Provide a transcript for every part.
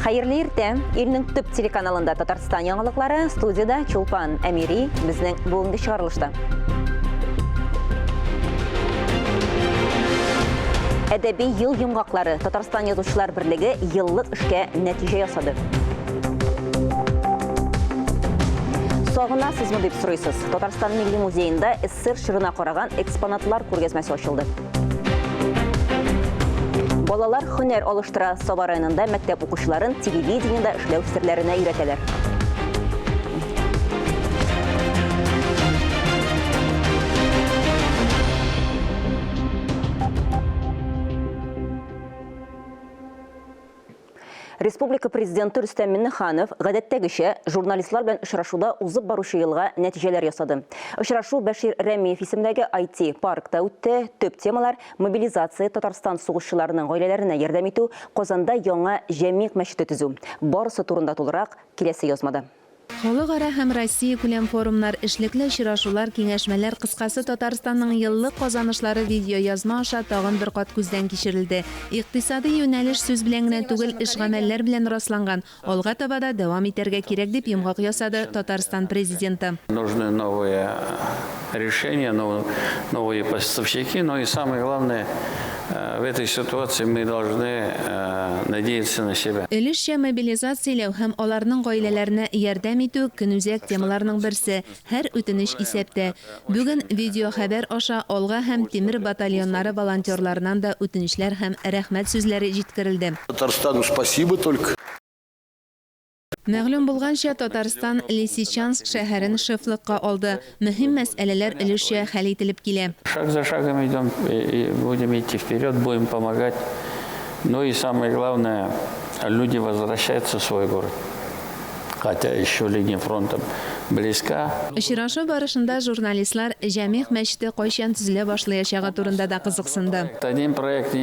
Хәерле иртә! Илнең төп телеканалында Татарстан яңалыклары, студиядә Чулпан Әмири, безнең бүгенге чыгарылышта. Әдәби ел йомгаклары Татарстан язучылар берлеге еллык эшкә нәтиҗә ясады. Сагынасызмы дип сорыйсыз. Татарстан Милли музеенда СССР чорына караган экспонатлар күргәзмәсе ачылды. Балалар һөнәр алыштыра. Саба районында мәктәп укучыларын телевидениедә эшләү серләренә өйрәтәләр. Республика Президенты Рөстәм Миңнеханов, гадәттәгечә, журналистлар белән очрашуда узып баручы елга нәтиҗәләр ясады. Очрашу Бәшир Рәмиев исемендәге IT-паркта үтте. Төп темалар, мобилизация, Татарстан сугышчыларының гаиләләренә ярдәм итү, Казанда яңа Җәмигъ мәчете төзү. Барысы турында тулырак, киләсе язмада. Халыкара һәм Россиякүләм форумнар, эшлекле очрашулар, киңәшмәләр, кыскасы, Татарстанның еллык казанышлары видеоязма аша тагын бер кат күздән кичерелде. Икътисадый юнәлеш сүз белән генә түгел, эш-гамәлләр белән расланган, алга таба да дәвам итәргә кирәк, дип йомгак ясады Татарстан Президенты. Нужны новые решения, новые поставщики, но и самое главное, в этой ситуации мы должны надеяться на себя. Өлешчә мобилизацияләү һәм аларның гаиләләренә ярдәм итү, көнүзәк темаларның берсе. Һәр үтенеч исәптә. Бүген видеохәбәр аша Алга һәм Тимер батальоннары волонтерларыннан да үтенечләр һәм рәхмәт сүзләре җиткерелде. Татарстану спасибо только. Мәгълүм булганча, Татарстан Лисичанск шәһәрен шефлыкка алды. Мөһим мәсьәләләр өлешчә хәл ителеп килә. Шаг за шагом идем и будем идти вперед, будем помогать. Ну и самое главное, люди возвращаются в свой город. Хотя еще линия фронта близка. Очрашу барышында журналистлар Җәмигъ мәчете кайчан төзелә башлаячагы турында да кызыксынды. Один проект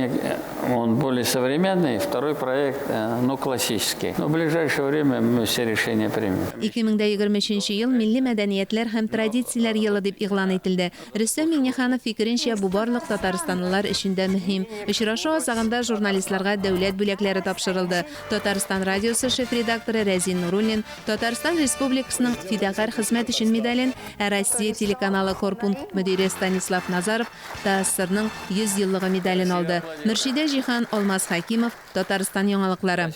Он более современный, второй проект, ну, классический. Но в ближайшее время мы все решения примем. 2023 ел Милли мәдәниятләр һәм традицияләр елы дип игълан ителде. Рөстәм Миңнеханов фикеренчә, бу барлык татарстанлылар өчен дә мөһим. Очрашу азагында журналистларга дәүләт бүләкләре тапшырылды. Татарстан радиосы шеф-редакторы Рәзин Нуруллин Татарстан Республикасының Фидакарь хезмәт өчен медален, ә Россия телеканалы корпункт мөдире Станислав Назаров ТАССРның 100 еллыгы медален алды. Мөршидә Җиһан, Алмаз Хәкимов, Татарстан яңалыклары.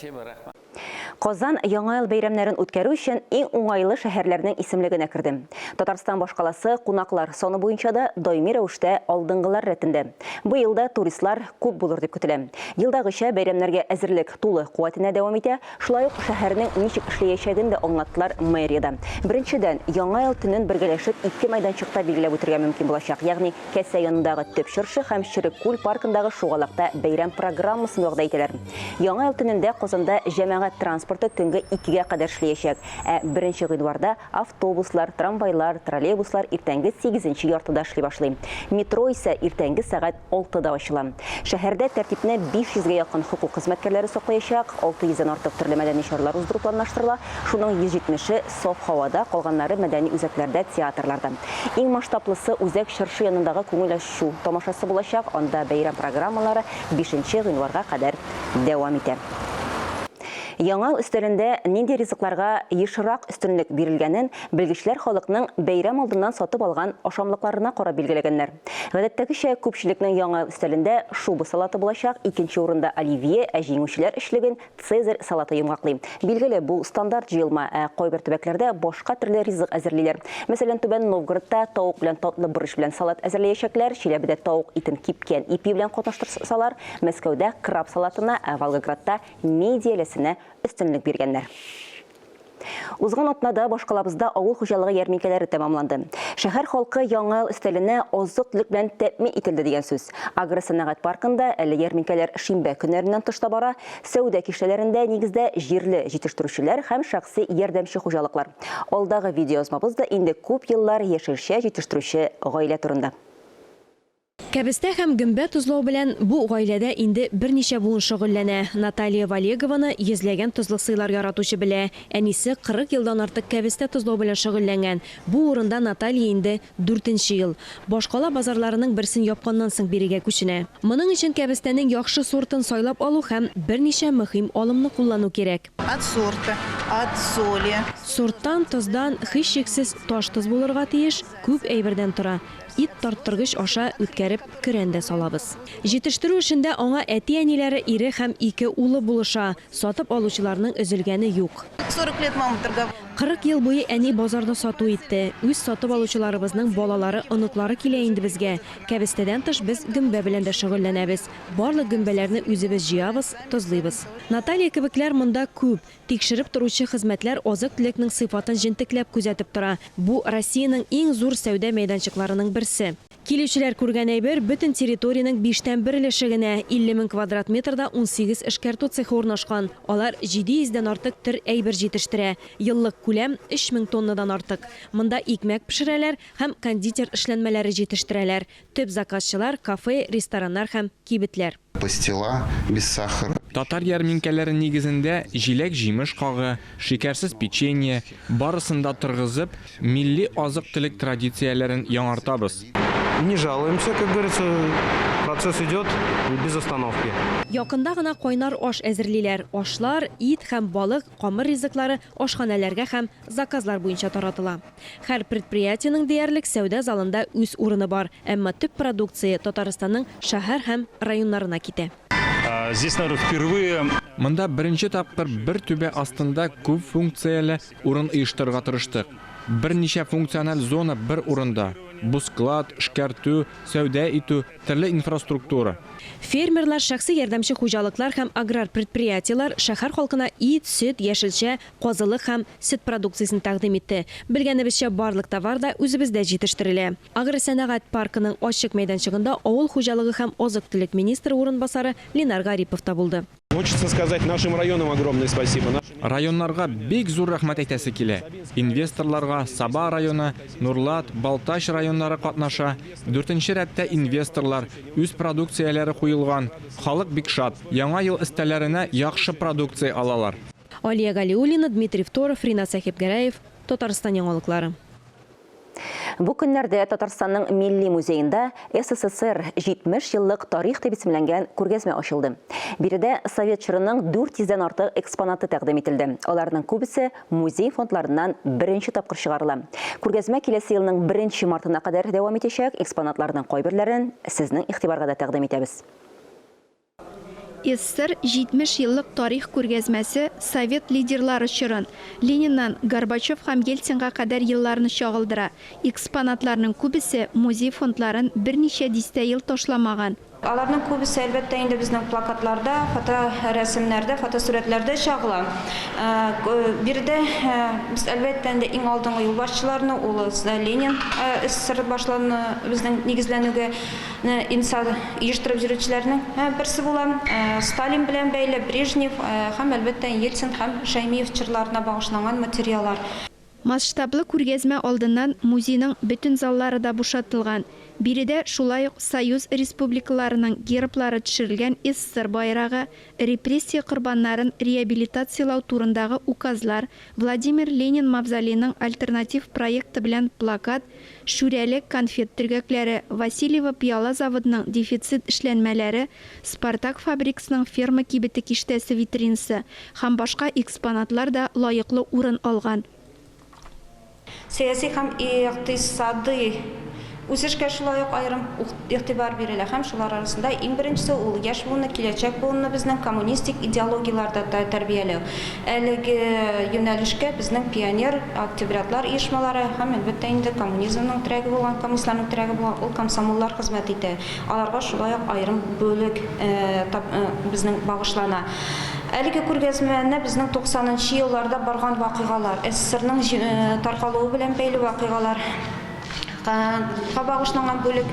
Казан Яңа ел бәйрәмнәрен үткәрү өчен иң уңайлы шәһәрләрнең исемлегенә керде. Татарстан башкаласы кунаклар саны буенча да даими рәвештә алдынгылар рәтендә. Быел да туристлар күп булыр дип көтелә. Елдагыча, бәйрәмнәргә әзерлек тулы куәтенә дәвам итә. Шулай ук шәһәрнең ничек эшләячәген дә аңлаттылар мэриядә. Беренчедән, Яңа ел төнен бергәләшеп ике мәйданчыкта билгеләп үтергә мөмкин булачак, ягъни Кәсә янындагы төп чыршы һәм Черек күл паркындагы шугалакта бәйрәм программасын вәгъдә итәләр. Яңа ел төнендә Казанда җәмәгать транспорты төнге икегә кадәр эшләячәк, ә беренче гыйнварда автобуслар, трамвайлар, троллейбуслар иртәнге сигезенче яртыда эшли башлый. Метро исә иртәнге сәгать алтыда ачыла. Шәһәрдә тәртипне 500 гә якын хокук хезмәткәрләре саклаячак, 600 дән артык төрле мәдәни чаралар уздыру планлаштырыла, шуның 170-е саф һавада, калганнары мәдәни үзәкләрдә, театрларда. Иң масштаблысы үзәк чыршы янындагы күңел ачу тамашасы булачак, анда бәйрәм программалары бишенче гыйнварга кадәр дәвам итә. Яңа ел өстәлендә нинди ризыкларга ешрак өстенлек бирелгәнен белгечләр халыкның бәйрәм алдыннан сатып алган ашамлыкларына карап билгеләгәннәр. Гадәттәгечә, күпчелекнең Яңа ел өстәлендә шуба салаты булачак, икенче урында оливье, ә җиңүчеләр өчлеген Цезарь салаты йомгаклый. Билгеле, бу стандарт җыелма, ә кайбер төбәкләрдә башка төрле ризык әзерлиләр. Мәсәлән, Түбән Новгородта тавык белән татлы борыч белән салат әзерләячәкләр, Чиләбедә тавык итен кипкән ипи белән катнаштырсалар, Мәскәүдә краб салатына, ә Волгоградта мидиялесенә өстенлек биргәннәр. Узган атнада башкалабызда авыл хуҗалыгы ярминкәләре тәмамланды. Шәһәр халкы Яңа ел өстәленә азык-төлек белән тәэмин ителде дигән сүз. Агросәнәгать паркында әле ярминкәләр шимбә көннәреннән тыш та бара. Сәүдә киштәләрендә нигездә җирле җитештерүчеләр һәм шәхси ярдәмче хуҗалыклар. Алдагы видеоязмабыз да инде күп еллар яшелчә җитештерүче гаилә турында. Кәбестә һәм гөмбә тозлау белән бу гаиләдә инде берничә буын шөгыльләнә. Наталья Валегованы йөзләгән тозлы сыйлар яратучы белә. Әнисе 40 елдан артык кәбестә тозлау белән шөгыльләнгән. Бу урында Наталья инде дүртенче ел. Башкала базарларының берсен япканнан соң бирегә күченә. Моның өчен кәбестәнең яхшы сортын сайлап алу һәм берничә мөһим алымны куллану кирәк. От сорта, от соли. Сорттан, тоздан, һичшиксез, таш тоз булырга тиеш, күп әйбердән тора. Ит тарттыргыч аша үткәреп, көрән дә салабыз. Җитештерү эшендә аңа әти-әниләре, ире һәм ике улы булыша. Сатып алучыларның өзелгәне юк. 40 лет мама торговала. 40 ел буе әни базарда сату итте. Үз сатып алучыларыбызның балалары, оныклары килә инде безгә. Кәбестәдән тыш без гөмбә белән дә шөгыльләнәбез. Барлык гөмбәләрне үзебез җыябыз, тозлыйбыз. Наталья кебекләр монда күп. Тикшереп торучы хезмәтләр азык-төлекнең сыйфатын җентекләп күзәтеп тора. Бу, Россиянең иң зур сәүдә мәйданчыкларының берсе. Килүчеләр күргән әйбер, бөтен территориянең биштән бер өлеше генә. 50 мең квадрат метрда 18 эшкәртү цехы урнашкан. Алар 700 дән артык төр әйбер җитештерә. Еллык күләм, 3000 тоннадан артык. Монда икмәк пешерәләр һәм кондитер эшләнмәләре җитештерәләр. Төп заказчылар, кафе, рестораннар һәм кибетләр. Пастила без сахара. Татар ярминкәләре нигезендә җиләк-җимеш кагы, шикәрсез печенье, барысын да торгызып, милли азык-төлек традицияләрен яңартабыз. Не жалуемся, как говорится, процесс идет без остановки. Якында гына кайнар аш әзерлиләр. Ашлар, ит һәм балык, камыр ризыклары ашханәләргә һәм заказлар буенча таратыла. Һәр предприятиенең диярлек сәүдә залында үз урыны бар, әмма төп продукция Татарстанның шәһәр һәм районнарына китә. Здесь, наверное, впервые. Монда беренче тапкыр бер түбә астында күп функцияле урын оештырырга тырыштык. Берничә функциональ зона бер урында. Бу склад, эшкәртү, сәүдә итү, төрле инфраструктура. Фермерлар, шәхси ярдәмче хуҗалыклар һәм аграр предприятиеләр шәһәр халкына ит, сөт, яшелчә, казылык һәм сөт продукциясен тәкъдим итте. Белгәнебезчә, барлык товар да үзебездә җитештерелә. Агросәнәгать паркының ачык мәйданчыгында авыл хуҗалыгы һәм азык-төлек министры урынбасары Ленар Гарипов та булды. Хочется сказать нашим районам огромное спасибо. Районнарга бик зур рәхмәт әйтәсе килә. Инвесторларга Саба районы, Нурлат, Балтач районнары катнаша. Дүртенче рәттә инвесторлар, үз продукцияләре куелган. Халык бик шат. Яңа ел өстәлләренә яхшы продукция алалар. Алия Галиуллина, Дмитрий Второв, Ринат Сәхипгәрәев, Татарстан яңалыклары. Бу көннәрдә Татарстанның Милли музеенда СССР 70 еллык тарих дип исемләнгән күргәзмә ачылды. Биредә совет чорының 400 дән артык экспонаты тәкъдим ителде. Аларның күбесе музей фондларыннан беренче тапкыр чыгарыла. Күргәзмә киләсе елның беренче мартына кадәр дәвам итәчәк. Экспонатларның кайберләрен сезнең игътибарга да тәкъдим итәбез. СССР 70 еллык тарих күргәзмәсе совет лидерлары чорын, Лениннан Горбачев һәм Ельцинга кадәр елларны чагылдыра. Экспонатларның күбесе музей фондларын берничә дистә ел ташламаган. Аларның күбесе, әлбәттә инде, безнең плакатларда, фоторәсемнәрдә, фотосурәтләрдә чагыла. Биредә без, әлбәттә инде, иң алдынгы юлбашчыларны, ул Ленин СССР башлану, безнең нигезләнүгә Инса оештырып йөрүчеләрнең берсе була. Сталин белән бәйле, Брежнев һәм, әлбәттә, Ельцин һәм Шәймиев чорларына багышланган материаллар. Масштаблы күргәзмә алдыннан музейның бөтен заллары да бушатылган. Биредә шулай ук союз республикаларының герблары төшерелгән СССР байрагы, репрессия корбаннарын реабилитацияләү турындагы указлар, Владимир Ленин мавзолееның альтернатив проекты белән плакат, Шүрәле конфет төргәкләре, Васильево пыяла заводының дефицит эшләнмәләре, Спартак фабрикасының ферма кибете киштәсе витринасы һәм башка экспонатлар да лаеклы урын алган. Сәяси һәм икътисадый үсешкә шулай ук аерым игътибар бирелә һәм шулар арасында иң беренчесе ул яшь буынны, киләчәк буынны безнең коммунистик идеологияләрдә тәрбияләү. Әлеге юнәлешкә безнең пионер, октябрятлар оешмалары һәм, әлбәттә инде, коммунизмның терәге булган, коммунистларның терәге булган ул комсомоллар хезмәт итә. Аларга шулай ук аерым бүлек безнең багышлана. Әлеге күргәзмәне безнең 90 нчы елларда барган вакыйгалар, СССРның таркалуы белән бәйле вакыйгалар, га багышланган бүлек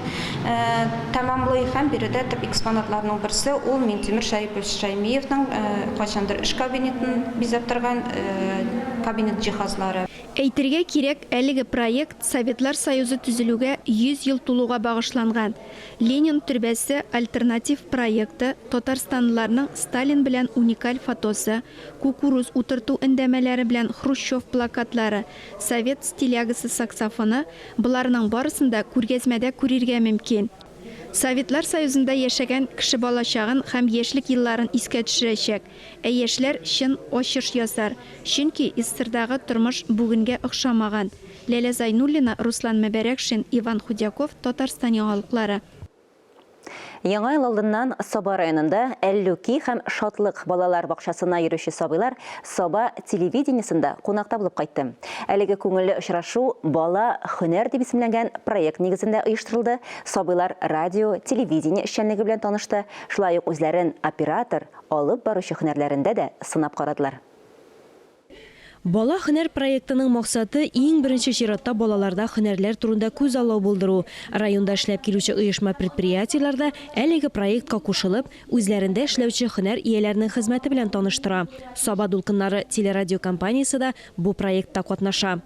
тәмамлый һәм биредә төп экспонатларның берсе ул Минтимер Шәрипович Шәймиевның кайчандыр эш кабинетын бизәп торган кабинет җиһазлары. Әйтергә кирәк, әлеге проект Советлар Союзы төзелүгә 100 ел тулуга багышланган. Ленин төрбәсе альтернатив проекты, татарстанлыларның Сталин белән уникаль фотосы, кукуруз утырту өндәмәләре белән Хрущев плакатлары, совет стилягасы саксофоны, боларның барысын да күргәзмәдә күрергә мөмкин. Советлар Союзында яшәгән кеше балачагын һәм яшьлек елларын искә төшерәчәк. Ә яшьләр чын ачыш ясар, чөнки СССРдагы тормыш бүгенгә охшамаган. Ләлә Зайнуллина, Руслан Мөбәрәкшин, Иван Худяков, Татарстан яңалыклары. Яңа ел алдыннан Саба районында Әллүки һәм Шатлык балалар бакчасына йөрүче сабыйлар Саба телевидениесендә кунакта булып кайтты. Әлеге күңелле очрашу Бала, һөнәр дип исемләнгән проект нигезендә оештырылды. Сабыйлар радио, телевидение эшчәнлеге белән танышты, шулай ук үзләрен оператор, алып баручы һөнәрләрендә дә сынап карадылар. Бала һөнәр проектының максаты, иң беренче чиратта балаларда һөнәрләр турында күзаллау булдыру. Районда эшләп килүче оешма-предприятиеләр дә әлеге проектка кушылып, үзләрендә эшләүче һөнәр ияләренең хезмәте белән таныштыра. Саба дулкыннары телерадиокомпаниясе дә бу проектта катнаша.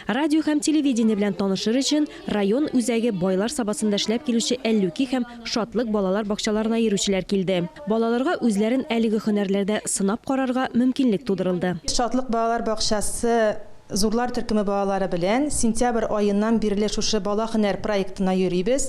Радио һәм телевидение белән танышыр өчен район үзәге Байлар Сабасында эшләп килүче Әллүки һәм Шатлык балалар бакчаларына йөрүчеләр килде. Балаларга үзләрен әлеге һөнәрләрдә сынап карарга мөмкинлек тудырылды. Шатлык балалар бакчасы зурлар төркеме балалары белән сентябрь аеннан бирле шушы Бала һөнәр проектына йөрибез.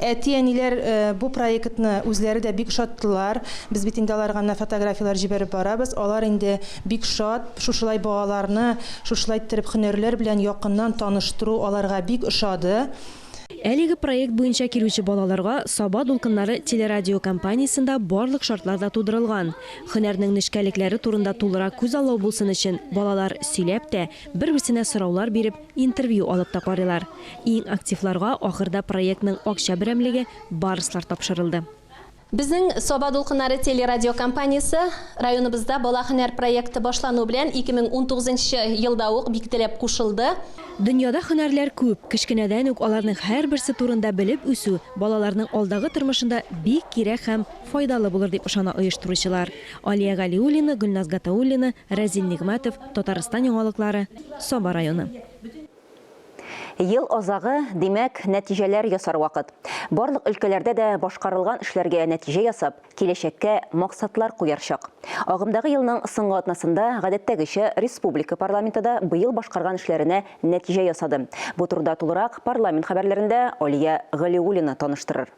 Әти-әниләр бу проектны үзләре дә бик ошаттылар. Без бит инде аларга менә фотографияләр җибәреп барабыз. Алар инде бик шат. Шушылай балаларны шушылай иттереп һөнәрләр белән якыннан таныштыру аларга бик ошады. Әлеге проект буенча килүче балаларга Саба дулкыннары телерадиокомпаниясендә барлык шартлар да тудырылган. Һөнәрнең нечкәлекләре турында тулырак күзаллау булсын өчен балалар сөйләп тә, бер-берсенә сораулар биреп, интервью алып та карыйлар. Иң активларга ахырда проектның акча берәмлеге, барслар тапшырылды. Безнең Саба дулкыннары телерадиокомпаниясе районыбызда Бала һөнәр проекты башлану белән 2019 нчы елда ук бик теләп кушылды. Дөньяда һөнәрләр күп, кечкенәдән үк аларның һәрберсе турында белеп үсү балаларның алдагы тормышында бик кирәк һәм файдалы булыр дип ышана оештыручылар. Алия Галиуллина, Гөлназ Гатауллина, Рәзил Нигъмәтов, Татарстан яңалыклары, Саба районы. Ел азагы, димәк, нәтиҗәләр ясар вакыт. Барлык өлкәләрдә дә башкарылган эшләргә нәтиҗә ясап, киләчәккә максатлар куяр чак. Агымдагы елның соңгы атнасында, гадәттәгечә, республика парламенты да быел башкарган эшләренә нәтиҗә ясады. Бу турыда тулырак парламент хәбәрләрендә Алия Галиуллина таныштырыр.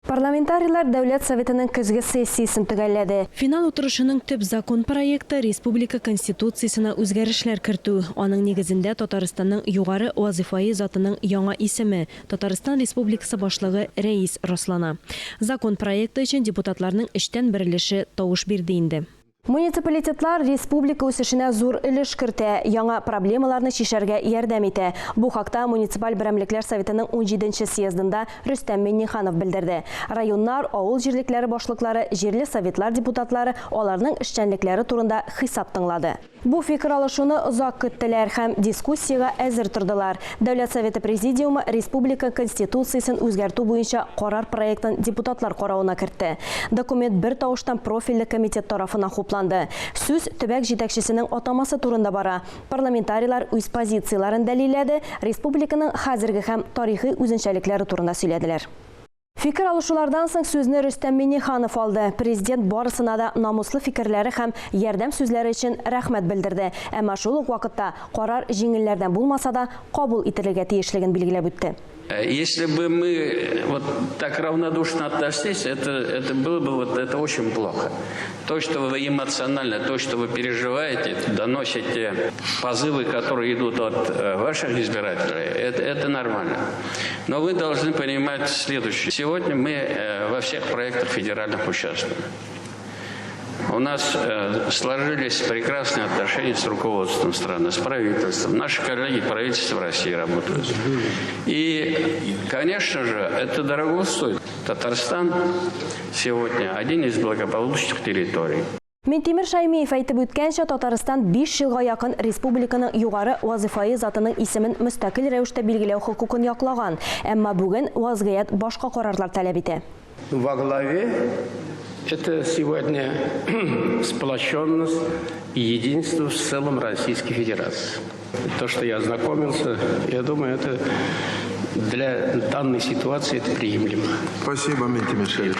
Парламентарийлар Дәүләт Советының көзге сессиясен төгәлләде. Финал утырышының төп закон проекты, республика Конституциясенә үзгәрешләр кертү. Аның нигезендә Татарстанның югары вазыйфаи затының яңа исеме, Татарстан Республикасы Башлыгы, Рәис раслана. Закон проекты өчен депутатларның өчтән бер өлеше тавыш бирде инде. Муниципалитетлар республика үсешенә зур өлеш кертә, яңа проблемаларны чишәргә ярдәм итә. Бу хакта муниципаль берәмлекләр советының унҗиденче съездында Рөстәм Миңнеханов белдерде. Районнар, авыл җирлекләре башлыклары, җирле советлар депутатлары аларның эшчәнлекләре турында хисап тыңлады. Бу фикер алышуны озак көттеләр һәм дискуссиягә әзер тордылар. Дәүләт Советы Президиумы республика Конституциясен үзгәртү буенча карар проектын депутатлар каравына кертте. Документ бертавыштан профильле комитет тарафыннан хупланды. Сүз төбәк җитәкчесенең атамасы турында бара. Парламентарийлар үз позицияләрен дәлилләде, республиканың хәзерге һәм тарихи үзенчәлекләре турында сөйләделәр. Фикер алышулардан соң сүзне Рөстәм Миңнеханов алды. Президент барысына да намуслы фикерләре һәм ярдәм сүзләре өчен рәхмәт белдерде. Әмма шул ук вакытта карар җиңелләрдән булмаса да, кабул ителергә тиешлеген билгеләп үтте. Если бы мы вот так равнодушно относились, это, это было бы вот это очень плохо. То, что вы эмоционально, то, что вы переживаете, доносите позывы, которые идут от э, ваших избирателей, это, это нормально. Но вы должны понимать следующее. Сегодня мы э, во всех проектах федеральных участвуем. У нас э, сложились прекрасные отношения с руководством страны, с правительством. Наши коллеги правительства России работают. И, конечно же, это дорого стоит. Татарстан сегодня один из благополучных территорий. Минтимер Шаймиев әйтеп үткәнчә, Татарстан биш елга якын республиканың югары вазыйфаи затының исемен мөстәкыйль рәвештә билгеләү хокукын яклаган. Әмма бүген вазгыять башка карарлар таләп итә. Во главе Это сегодня сплоченность и единство в целом Российской Федерации. То, что я ознакомился, я думаю, это для данной ситуации это приемлемо. Спасибо, Минтимер Михайлович.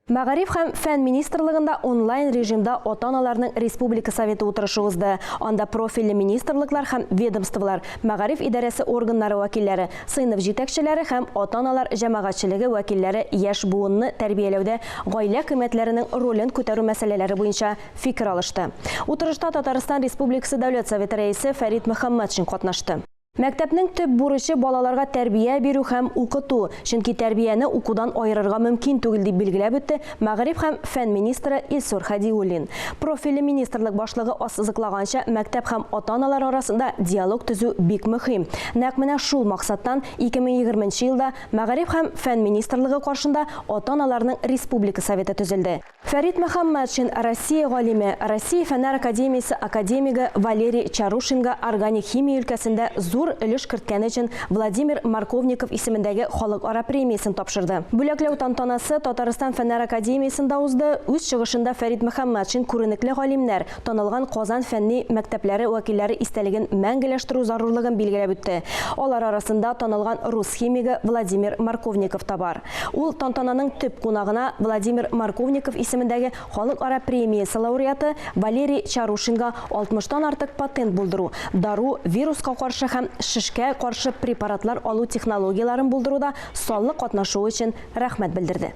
Мәгариф һәм фән министрлыгында онлайн режимда ата-аналарның республика советы утырышы узды. Анда профильле министрлыклар һәм ведомстволар, мәгариф идарәсе органнары вәкилләре, сыйныф җитәкчеләре һәм ата-аналар җәмәгатьчелеге вәкилләре яшь буынны тәрбияләүдә гаилә кыйммәтләренең ролен күтәрү мәсьәләләре буенча фикер алышты. Утырышта Татарстан Республикасы Дәүләт Советы Рәисе Фәрит Мөхәммәтшин катнашты. Мәктәпнең төп бурычы, балаларга тәрбия бирү һәм укыту, чөнки тәрбияне укудан аерырга мөмкин түгел, дип билгеләп үтте мәгариф һәм фән министры Илсур Һадиуллин. Профильле министрлык башлыгы ассызыклаганча, мәктәп һәм ата-аналар арасында диалог төзү бик мөһим. Нәкъ менә шул максаттан 2020 нче елда Мәгариф һәм фән министрлыгы каршында ата-аналарның республика советы төзелде. Фәрит Мөхәммәтшин Россия галиме, Россия Фәннәр академиясе академигы Валерий Чарушинга органик химия өлкәсендә зур өлеш керткәне өчен Владимир Марковников исемендәге халыкара премиясен тапшырды. Бүләкләү тантанасы Татарстан Фәннәр академиясендә узды. Үз чыгышында Фәрит Мөхәммәтшин күренекле галимнәр, танылган Казан фәнни мәктәпләре вәкилләре истәлеген мәңгеләштерү зарурлыгын билгеләп үтте. Алар арасында танылган рус химигы Владимир Марковников та бар. Ул тантананың төп кунагына Владимир Марковников исемендәге халыкара премиясе лауреаты Валерий Чарушинга 60 тан артык патент булдыру, дару, вируска каршы һәм шешкә каршы препаратлар алу технологияләрен булдыруда саллы катнашуы өчен рәхмәт белдерде.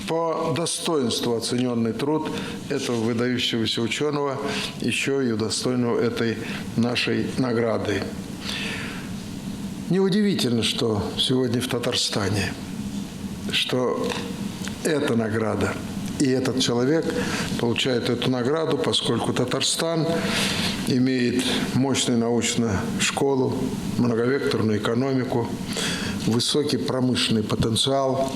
По достоинству оцененный труд этого выдающегося ученого еще и удостоенного этой нашей награды. Неудивительно, что сегодня в Татарстане, что эта награда и этот человек получает эту награду, поскольку Татарстан имеет мощную научную школу, многовекторную экономику, высокий промышленный потенциал.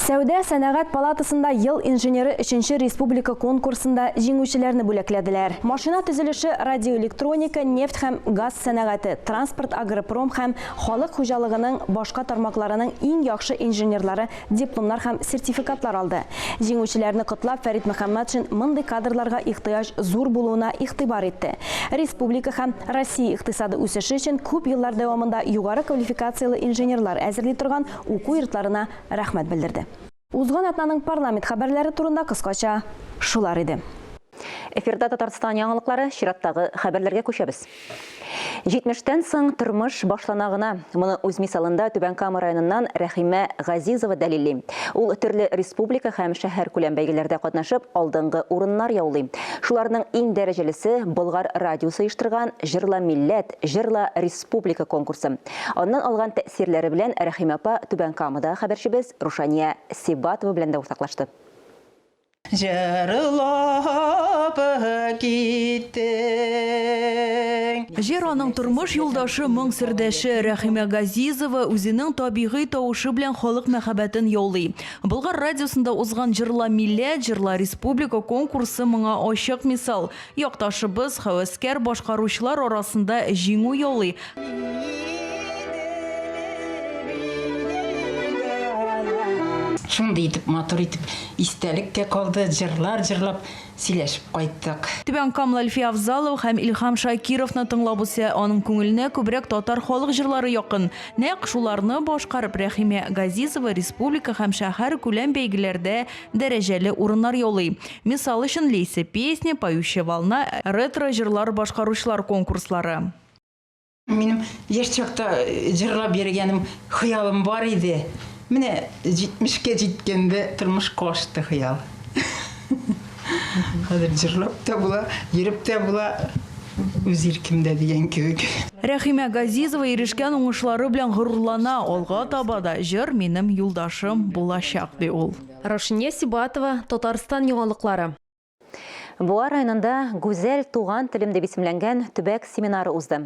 Сәүдә сәнәгать палатасында Ел инженеры өченче республика конкурсында җиңүчеләрне бүләкләделәр. Машина төзелеше, радиоэлектроника, нефть һәм газ сәнәгате, транспорт, агропром һәм халык хуҗалыгының башка тармакларының иң яхшы инженерлары дипломнар һәм сертификатлар алды. Җиңүчеләрне котлап, Фәрит Мөхәммәтшин мондый кадрларга ихтыяҗ зур булуына игътибар итте. Республика һәм Россия икътисады үсеше өчен күп еллар дәвамында югары квалификацияле инженерлар әзерли торган уку йортларына рәхмәт белдерде. Узган атнаның парламент хәбәрләре турында кыскача шулар иде. Эфирда Татарстан яңалыклары, чираттагы хәбәрләргә күчәбез. Җитмештән соң тормыш башлана гына. Моны үз мисалында Түбән Кама районыннан Рәхимә Газизова дәлилли. Ул төрле республика һәм шәһәркүләм бәйгеләрдә катнашып, алдынгы урыннар яулый. Шуларның иң дәрәҗәлесе Болгар радиосы оештырган Җырла милләт, җырла республика конкурсы. Аннан алган тәэсирләре белән Рәхимә апа Түбән Камадагы хәбәрчебез Рушания Сибатова белән дә уртаклашты. Җырлап киттең. Җыр аның тормыш юлдашы, моң сердәше. Рәхимә Газизова үзенең табигый тавышы белән халык мәхәббәтен яулый. Болгар радиосында узган Җырла милләт, җырла республика конкурсы моңа ачык мисал. Якташыбыз һәвәскәр башкаручылар арасында җиңү яулый. Шундый итеп, матур итеп истәлеккә калды, җырлар җырлап сөйләшеп кайттык. Түбән Камалы Әлфия Авзалова һәм Илһам Шакировны тыңлап үсә, аның күңеленә күбрәк татар халык җырлары якын. Нәкъ шуларны башкарып, Рәхимә Газизова республика һәм шәһәркүләм бәйгеләрдә дәрәҗәле урыннар яулый. Мисал өчен, Лейся песня, Поющая волна, ретро җырлар башкаручылар конкурслары. Минем яшь чакта җырлап йөргәнем, хыялым бар иде. Менә җитмешкә җиткәндә тормышка ашты хыял. Хәзер җырлап та була, йөреп тә була, үз иркемдә дигән кебек. Рәхимә Газизова ирешкән уңышлары белән горурлана, алга таба да җыр минем юлдашым булачак, ди ул. Раушания Сибатова, Татарстан яңалыклары. Буа районында Гүзәл туган телем дип исемләнгән төбәк семинары узды.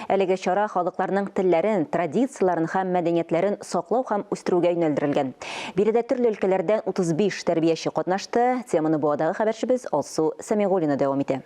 Әлеге чара халыкларның телләрен, традицияләрен һәм мәдәниятләрен саклау һәм үстерүгә юнәлдерелгән. Биредә төрле өлкәләрдән 35 тәрбияче катнашты. Теманы Буадагы хәбәрчебез Алсу Сәмигуллина дәвам итә.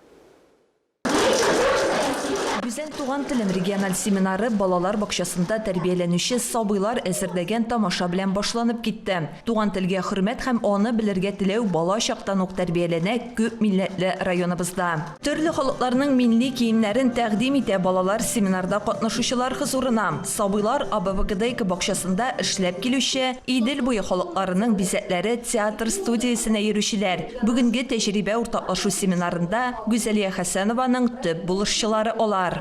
Гүзәл туган телем региональ семинары балалар бакчасында тәрбияләнүче сабыйлар әзерләгән тамаша белән башланып китте. Туган телгә хөрмәт һәм аны белергә теләү бала чактан ук тәрбияләнә күп милләтле районыбызда. Төрле халыкларның милли киемнәрен тәкъдим итә балалар семинарда катнашучылар хозурына. Сабыйлар АБВГДейка бакчасында эшләп килүче Идел буе халыкларының бизәкләре театр студиясенә йөрүчеләр. Бүгенге тәҗрибә уртаклашу семинарында Гүзәлия Хәсәнованың төп булышчылары алар.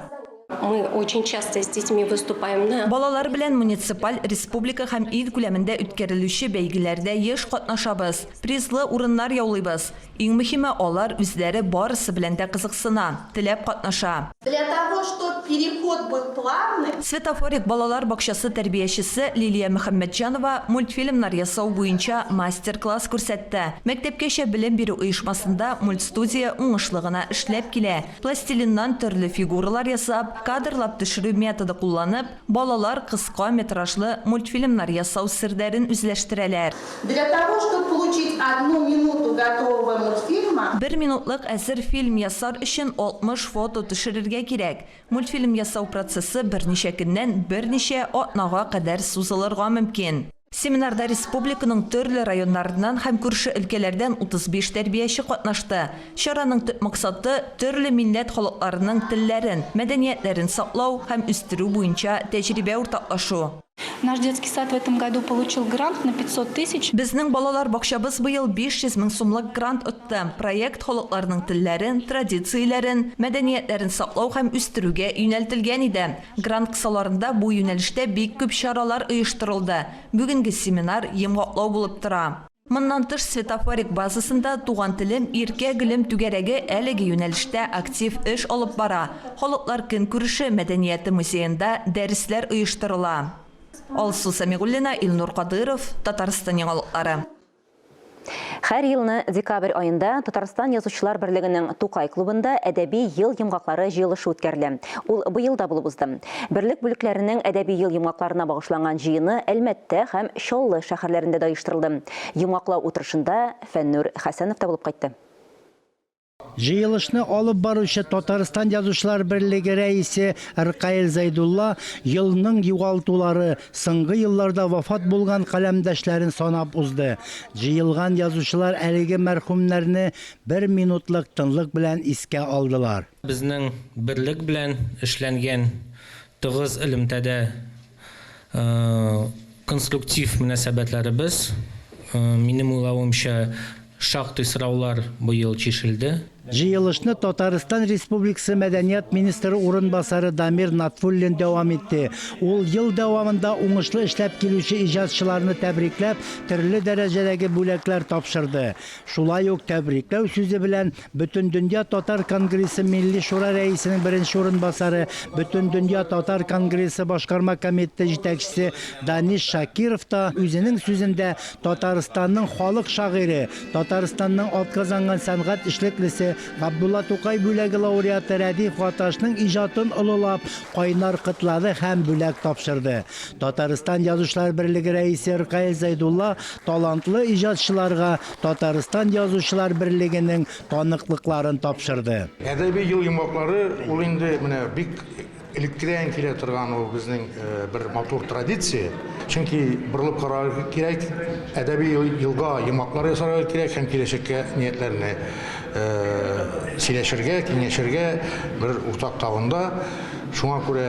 Мы очень часто с детьми выступаем на. Балалар белән муниципаль, республика һәм ил күләмендә үткәрелүче бәйгеләрдә еш катнашабыз, призлы урыннар яулыйбыз. Иң мөһиме, алар үзләре барысы белән дә кызыксына, теләп катнаша. Для того, чтоб переход был плавным. Светофорик балалар бакчасы тәрбиячесе Лилия Мөхәммәтҗанова мультфильмнар ясау буенча мастер-класс күрсәтте. Мәктәпкәчә белем бирү оешмасында мультстудия уңышлы гына эшләп килә. Пластилиннан төрле фигуралар ясап, кадрлап төшерү методы кулланып, балалар кыска метражлы мультфильмнар ясау серләрен үзләштерәләр. Для того, чтоб получить одну минуту готового мультфильма. Бер минутлык әзер фильм ясар өчен 60 фото төшерергә кирәк. Мультфильм ясау процессы берничә көннән берничә атнага кадәр сузылырга мөмкин. Семинарда республиканың төрле районнарыннан һәм күрше өлкәләрдән 35 тәрбияче катнашты. Чараның төп максаты, төрле милләт халыкларының телләрен, мәдәниятләрен саклау һәм үстерү буенча тәҗрибә уртаклашу. Наш детский сад в этом году получил грант на 500 тысяч. Безнең балалар бакчабыз быел 500 мең сумлык грант отты. Проект халыкларның телләрен, традицияләрен, мәдәниятләрен саклау һәм үстерүгә юнәлтелгән иде. Грант кысаларында бу юнәлештә бик күп чаралар оештырылды. Бүгенге семинар йомгаклау булып тора. Моннан тыш, Светофорик базасында Туган телем, иркә гөлем түгәрәге әлеге юнәлештә актив эш алып бара, Халыклар көнкүреше мәдәнияте музеенда дәресләр оештырыла. Алсу Сәмигуллина, Илнур Кадыйров, Татарстан яңалыклары. Һәр елны декабрь аенда Татарстан Язучылар берлегенең Тукай клубында әдәби ел йомгаклары җыелышы үткәрелә. Ул быел да булып узды. Берлек бүлекләренең әдәби ел йомгакларына багышланган җыены Әлмәттә һәм Чаллы шәһәрләрендә дә оештырылды. Йомгаклау утырышында Фәннүр Хәсәнов та булып кайтты. Җыелышны алып баручы Татарстан Язучылар берлеге рәисе Ркаил Зәйдулла елның югалтулары, соңгы елларда вафат булган каләмдәшләрен санап узды. Җыелган язучылар әлеге мәрхүмнәрне бер минутлык тынлык белән искә алдылар. Безнең берлек белән эшләнгән тыгыз элемтәдә конструктив мөнәсәбәтләребез, минем уйлавымча, шактый сораулар быел чишелде. Җыелышны Татарстан Республикасы мәдәният министры урынбасары Дамир Натфуллин дәвам итте. Ул ел дәвамында уңышлы эшләп килүче иҗатчыларны тәбрикләп, төрле дәрәҗәдәге бүләкләр тапшырды. Шулай ук тәбрикләү сүзе белән Бөтендөнья татар конгрессы Милли шура рәисенең беренче урынбасары, Бөтендөнья татар конгрессы башкарма комитеты җитәкчесе Данис Шакиров та үзенең сүзендә Татарстанның халык шагыйре, Татарстанның атказанган сәнгать эшлеклесе, Габдулла Тукай бүләге лауреаты Рәдиф Гаташның иҗатын олылап, кайнар котлады һәм бүләк тапшырды. Татарстан Язучылар берлеге рәисе Ркаил Зәйдулла талантлы иҗатчыларга Татарстан Язучылар берлегенең таныклыкларын тапшырды. Әдәби ел йомгаклары ул инде менә бик элеккедән килә торган ул безнең бер матур традиция. Чөнки борылып карарга кирәк, әдәби елга йомгаклар ясарга кирәк һәм киләчәккә ниятләрне сөйләшергә, киңәшергә бер уртак табында. Шуңа күрә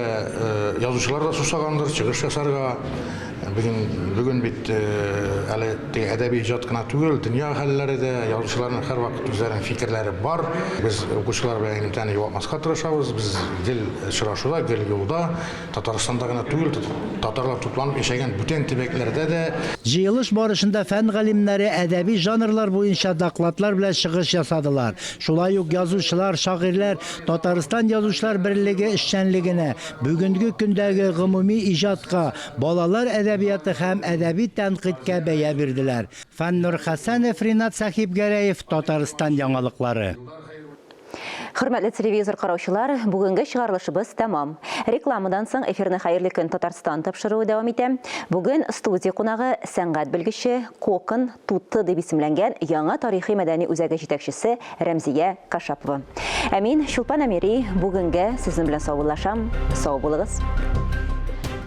язучылар да сусагандыр чыгыш ясарга. Бүген, бүген бит әле теге әдәби иҗат кына түгел, дөнья хәлләре дә, язучыларның һәрвакыт үзләренең фикерләре бар. Без укучылар белән элемтәне югалтмаска тырышабыз. Без гел очрашуда, гел юлда. Татарстанда гына түгел, татарлар тупланып яшәгән бүтән төбәкләрдә дә. Җыелыш барышында фән галимнәре әдәби жанрлар буенча докладлар белән чыгыш ясадылар. Шулай ук язучылар, шагыйрьләр Татарстан Язучылар берлеге эшчәнлегенә, бүгенге көндәге гомуми иҗатка, балалар әдәбияты һәм әдәби тәнкыйтькә бәя бирделәр. Фәннур Хәсәнов, Ринат Сәхибгәрәев, Татарстан яңалыклары. Хөрмәтле телевизор караучылар, бүгенге чыгарылышыбыз тәмам. Рекламадан соң эфирны Хәерле көн Татарстан тапшыруы дәвам итә. Бүген студия кунагы сәнгать белгече, Кокон Туты дип исемләнгән яңа тарихи-мәдәни үзәге җитәкчесе Рәмзия Кашапова. Ә мин, Чулпан Әмири, бүгенгә сезнең белән саубуллашам. Сау булыгыз.